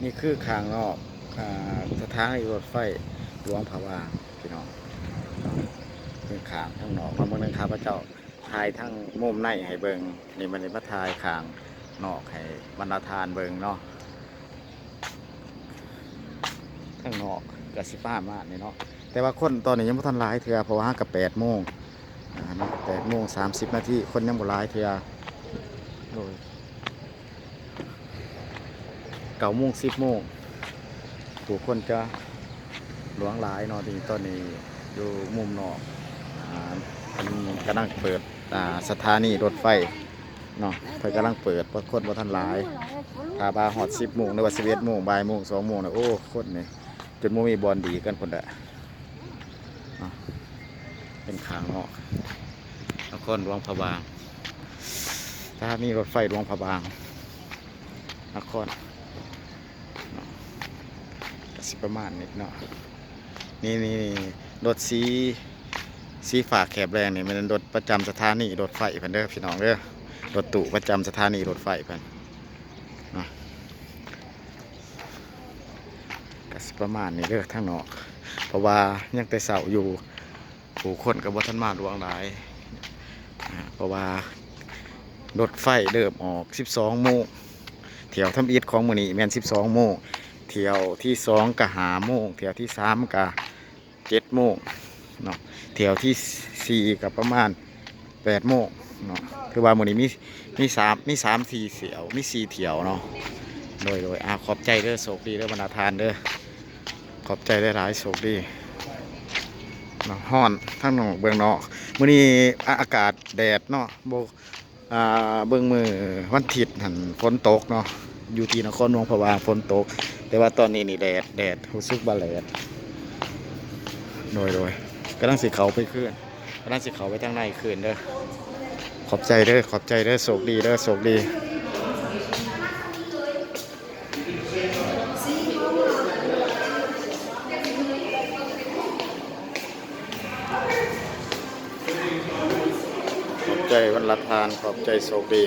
ນີ້ຄືຂ້າງນອກ ອາ ສະຖານີລົດໄຟຫຼວງພະບາງ ພີ່ນ້ອງ. ເປັນຂ້າງທາງນອກເນາະ. ມື້ໜຶ່ງຂ້າພະເຈົ້າຖ່າຍທາງມຸມໃນໃຫ້ເບິ່ງ. ນີ້ ມື້ນີ້ມາຖ່າຍຂ້າງນອກໃຫ້ບັນດາທ່ານເບິ່ງເນາະ. ທາງນອກກະຊິປະມານນີ້ເນາະ ແຕ່ວ່າຄົນຕອນນີ້ຍັງບໍ່ທັນຫຼາຍເທື່ອ ເພາະວ່າຫາກະແປດໂມງ ອາ ເນາະ ແປດໂມງສາມສິບນາທີ ຄົນຍັງບໍ່ຫຼາຍເທື່ອ. ໂດຍ ເກົ້າໂມງ ສິບໂມງ ຜູ້ຄົນຈະຫຼວງຫຼາຍເນາະ. ນີ້ຕອນນີ້ຢູ່ມຸມນອກ ອາ ເພິ່ນກຳລັງເປີດ ອາ ສະຖານີລົດໄຟເນາະ ເພິ່ນກຳລັງເປີດ ເພາະຄົນບໍ່ທັນຫຼາຍ. ຖ້າວ່າຮອດສິບໂມງ ຫຼືວ່າສິບເອັດໂມງ ບ່າຍໂມງ ສອງໂມງນະ ໂອ້ ຄົນນີ້ຈົນບໍ່ມີບ່ອນດີກັນພຸ້ນແຫຼະເນາະ. ເປັນຂ້າງນອກ ນະຄອນຫຼວງພະບາງ ສະຖານີລົດໄຟຫຼວງພະບາງ ນະຄອນ ເນາະ ກະຊິປະມານນີ້ເນາະ. ນີ້ ນີ້ ນີ້ ລົດສີ ສີຟ້າແຄບແດງນີ້ແມ່ນລົດປະຈຳສະຖານີລົດໄຟເພິ່ນເດີ ພີ່ນ້ອງເດີ ລົດຕູ້ປະຈຳສະຖານີລົດໄຟເພິ່ນເນາະ. ກະຊິປະມານນີ້ເດີທາງນອກ ເພາະວ່າຍັງແຕ່ເຊົ້າຢູ່ ຜູ້ຄົນກໍບໍ່ທັນມາຫຼວງຫຼາຍ ອາ ເພາະວ່າລົດໄຟເລີ່ມອອກສິບສອງໂມງ. ຖ້ຽວທຳອິດຂອງມື້ນີ້ແມ່ນສິບສອງໂມງ, ຖ້ຽວທີສອງກໍຫ້າໂມງ, ຖ້ຽວທີສາມກໍເຈັດໂມງເນາະ, ຖ້ຽວທີສີ່ກໍປະມານແປດໂມງເນາະ. ຖືວ່າມື້ນີ້ມີ ມີສາມ ມີສາມສີ່ຖ້ຽວ ມີສີ່ຖ້ຽວເນາະ. ໂດຍ ໂດຍ ອາ ຂອບໃຈເດີ ໂຊກດີເດີບັນດາທ່ານເດີ ຂອບໃຈຫຼາຍໆ ໂຊກດີເນາະ. ຮ້ອນທາງນອກ ເບື້ອງນອກ ມື້ນີ້ອາ ອາກາດແດດເນາະ ບໍ່ ອາ ເບິ່ງມື້ວັນທິດຫັ້ນຝົນຕົກເນາະ ຢູ່ທີ່ນະຄອນຫຼວງພະບາງຝົນຕົກ ແຕ່ວ່າຕອນນີ້ນີ້ແດດ ແດດ ຮູ້ສຶກວ່າແດດ. ໂດຍ ໂດຍ ກຳລັງຊິເຂົ້າໄປຄືນ ກຳລັງຊິເຂົ້າໄປທາງໃນຄືນເດີ. ຂອບໃຈເດີ ຂອບໃຈເດີ ໂຊກດີເດີ ໂຊກດີ. ຂອບໃຈບັນດາທ່ານ ຂອບໃຈ ໂຊກດີ.